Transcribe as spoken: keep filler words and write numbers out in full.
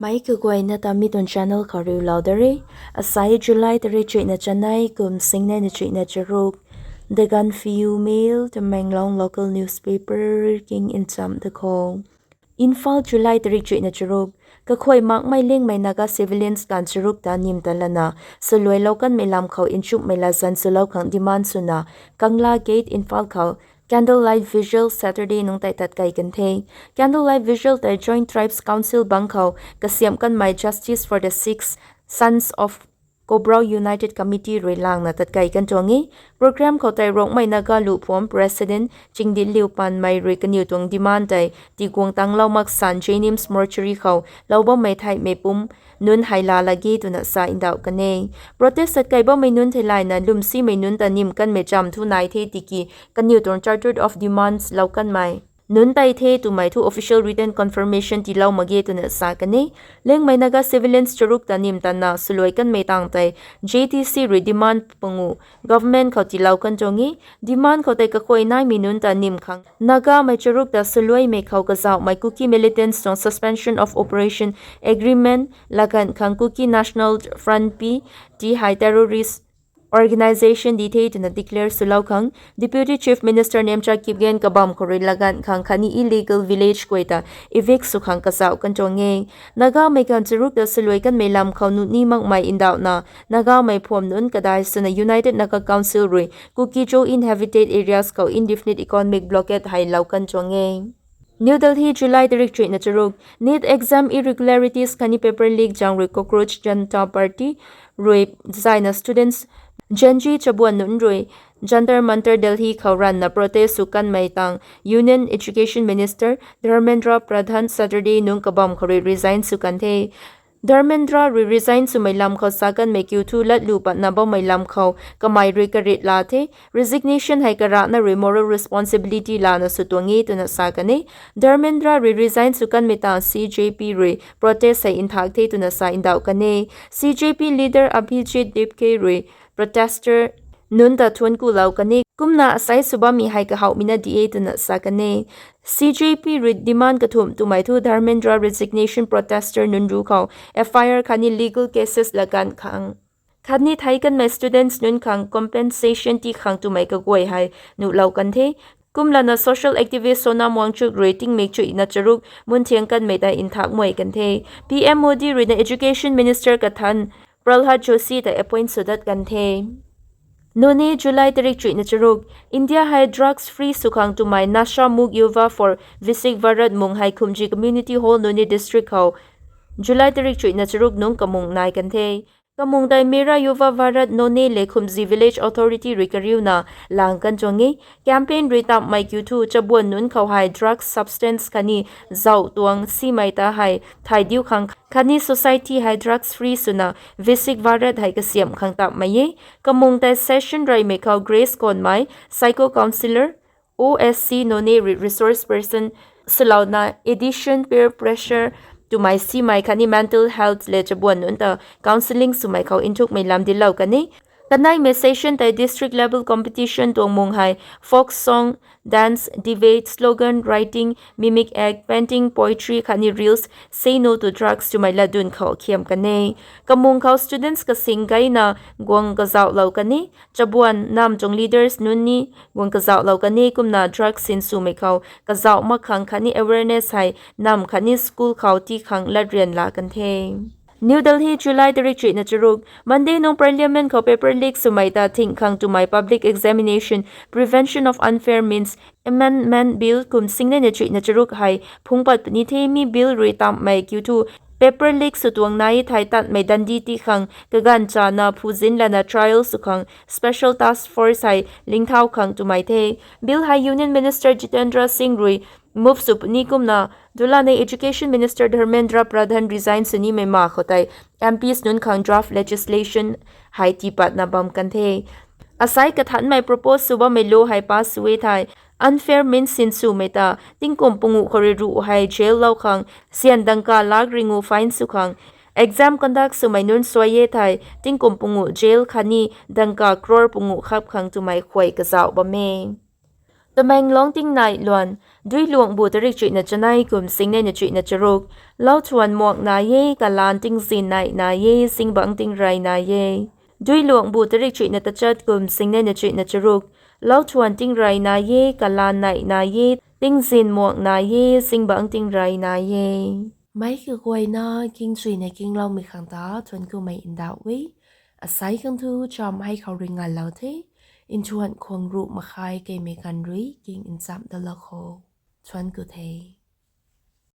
Meic kaguayna ta mi tuang channel khou riulou da re. Asai July tarik chuihna chanei kum singnei na chuihna charuk. The Gaanphiu Mail, Tamenglong local newspaper king ncham da khou. Imphal, July tarik chuihna charuk. Kakhuay makmei Liangmei Naga civilians ganv charuk ta nim ta lana, saluailou kanmei lam khou nchumhmei latzan swlou khang demand swna, Kangla Gate, Imphal khou candlelight vigil Saturday nungc tei tatkei kan the. Candlelight vigil tei Joint Tribes Council bang khou kasiamh kanmei Justice for the Six Sons of Kobrou United Committee rui langna tatkei kan tuang e. Program khou tei Rongmei Naga Luh Phuam President Chingdinliu Panmei rui kaniw tuang demand tei tiguang tanglou mak san JNIMS mortuary khou lou bammei theihmei pum nunc hei laa lage twna sa ndauh kan e. Protest tatkei bammei nunc theilayna lwmsimei nunc ta nim kanmei cham thu nai the tiki kaniw tuang chartered of demands lou kanmei nunc tei the twmei thu official written confirmation tiilou mak ge twna sa kan e. Liangmei Naga civilians charuk ta nim tana saluai kanmei tang tei JTC rui demand panguh government khou tiilou kan tuang e. Demand khou tei kakhuay naimei nunc ta nim khang Nagamei charuk ta saluaimei khou kazauhmei Kuki militants tuang Suspension of Operation Agreement laganv khang Kuki National Front P T hei terrorist organisation di the twna declare swlou khang Deputy Chief Minister Nemcha Kipgen kabam khou rui laganv khang khatni illegal village guay ta evict sw khang kazauh kan tuang e. Nagamei ganv charuk ta saluai kanmei lam khou nuh ni makmei ndauhna Nagamei phuam nunc kadai swna United Naga Council rui Kuki-Zo inhabited areas khou indefinite economic blockade hei lou kan tuang e. New Delhi, July tarik chuihna charuk. NEET exam irregularities khatni paper leak zaeng rui Cockroach Janta Party rui zayna students Gen Z chabuan nunc rui Jantar Mantar Delhi khou ranna protest sw kanmei tang Union Education Minister Dharmendra Pradhan Saturday nungc kabam khou rui resign sw kan the. Dharmendra rui resign swmei lam khou sa kanmei kiu thu latlu patna bammei lam khou kamei rui karit la the. Resignation hei karana rui moral responsibility lana sw tuang e twna sa kan e. Dharmendra rui resign sw kanmei ta C J P rui protest hei nthak the twna sa ndauh kan e. C J P leader Abhijit Dipke rui protester nunc ta thuanc kulou kan e. Kumna asai sw bammei hei kahouhmei na di e twna sa kan e. C J P rui demand kathumh twmei thu Dharmendra resignation protester nunc ru khou F I R khatni legal cases laganv khang khatni thei kanmei students nunc khang compensation tii khang twmei kaguay hei nuhlou kan the. Kumlana social activist Sonam Wangchuk rui tingmik chuihna charuk munthiang kanmei ta nthak muai kan the. P M Modi ruina Education Minister kathan Pralhad Joshi ta appoint sw dat kan the. Noney, July tarik chuihna charuk. India hei drugs free sw khang twmei Nasha Mukt Yuva for Viksit Bharat mung hei Khumji Community Hall, Noney District khou July tarik chuihna charuk nungc kamung nai kan the. Kamung tei Mera Yuva Bharat Noney le Khumji Village Authority rui kariuna lang kan tuang e. Campaign rui tamhmei kiu thu chabuan nunc khou hei drugs substance khatni zauh tuang simei ta hei thay diu khang khatni society hei drugs free swna Viksit Bharat hei kasiamh khang tamhmei e. Kamung tei session reymei khou Grace Konmei, psycho counsellor, O S C Noney rui resource person swlouna addiction, peer pressure twmei simei khatni mental health le chabuan nunc ta counselling swmei khou nthukmei lam dinclou kan e. Kaneimei session tei district level competition tuang mung hei folk song, dance, debate, slogan writing, mimic act, painting, poetry khatni reels, Say No to Drugs twmei latdyn khou khiam kan e. Kamung khou students kasing gayna guang kazauhlou kan e. Chabuan namv tuang leaders nunc ni guang kazauhlou kan e, kumna drugs sinswmei khou kazauh mak khang khatni awareness hei namv khatni school khou tii khang latryan la kan the. New Delhi, July tarik chuihna charuk. Monday nung Parliament khou paper leak swmei ta thing khang twmei Public Examination Prevention of Unfair Means Amendment Bill kum singneina chuihna charuk hei phungc pat puni the. Mi bill rui tamhmei kiu thu paper leak sw tuang nai thei tatmei dandi tii khang kaganv chana phuzinc lana trial sw khang special task force hei lingthau khang twmei the. Bill hei Union Minister Jitendra Singh rui move sw puni kumna dulanei Education Minister Dharmendra Pradhan resign sw nimei ma khou tei M Ps nunc khang draft legislation hei tiipatna bam kan the. Asai kathanmei propose sw bammei law hei pass sw e thei unfair means sinswmei ta tingkum panguh khou rui ruh hei jail lou khang syan dangka lak ringu fine sw khang, exam conduct swmei nunc suai e thei tingkum panguh jail khatni dangka crore panguh khap khang twmei khuay kazauh bam e. Tamenglong tingnai luan, Duiluangbu tarik chuihna chanei kum singnei na chuihna charuk, lauthuan muak nai e, kalan tingzin nai nai e, zingbangc tingrey nai e. Duiluangbu tarik chuihna tachat kum singnei na chuihna charuk, lauthuan tingrey nai e, kalan nai nai e, tingzin muak nai e, zingbangc tingrey nai e. Meic kaguayna kingchuina kingloumei khang ta thuanc kumei ndauh e. Asei khang thu cham hei khou rui nganlou the. Nthuan khwang ruh makhai keimei ganv rui king nchamh dalou kho. Thuanc ku the.